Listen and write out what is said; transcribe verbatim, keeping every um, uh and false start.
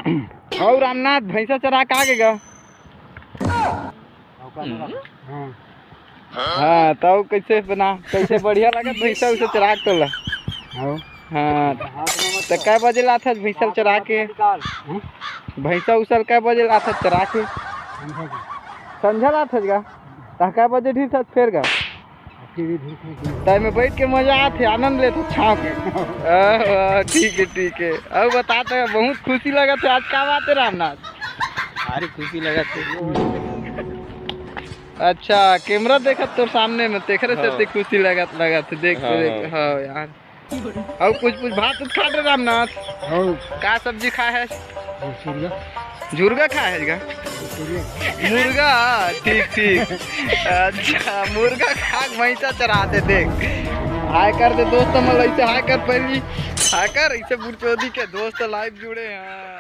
अउ रामनाथ, भैंसा चरा के आ गे गा? हाँ। हाँ, तब कैसे बना, कैसे बढ़िया लगत भैंसा उसे चरा के तोला? हाँ। हाँ, तो कै बजे लाथस भैंसा चरा के? हाँ? भैंसा उसल कै बजे लाथस चरा के? संझा के। संझा लाथस गा? त कै बजे ढीलथस फेर गा? फिर भी धूप में घूम। ताई में बैठ के मजा आथे, आनंद लेथे छाँव के। आह, ठीक है, ठीक है। अब बता तो, बहुत खुशी लगत है आज, का बात है रामनाथ? भारी खुशी लगत है। अच्छा, कैमरा देखत तोर सामने में, तेखरे से हाँ। इतनी खुशी लगत, लगत है। देख, हाँ, देख, हाँ। हाँ यार। अउ कुछ, कुछ भात उत खात रहे रामनाथ? हाँ। का सब्जी खाए है? झुरगा। झुरगा खाए है का? झुरगा। मुर्गा, ठीक, ठीक। अच्छा, मुर्गा खा के भैंसा चराथे, देख। हाय कर दे दोस्त मन ला, ऐसे हाय कर पहली। हाय कर, ऐसे बुरचोदी के दोस्त live जुड़े हैं।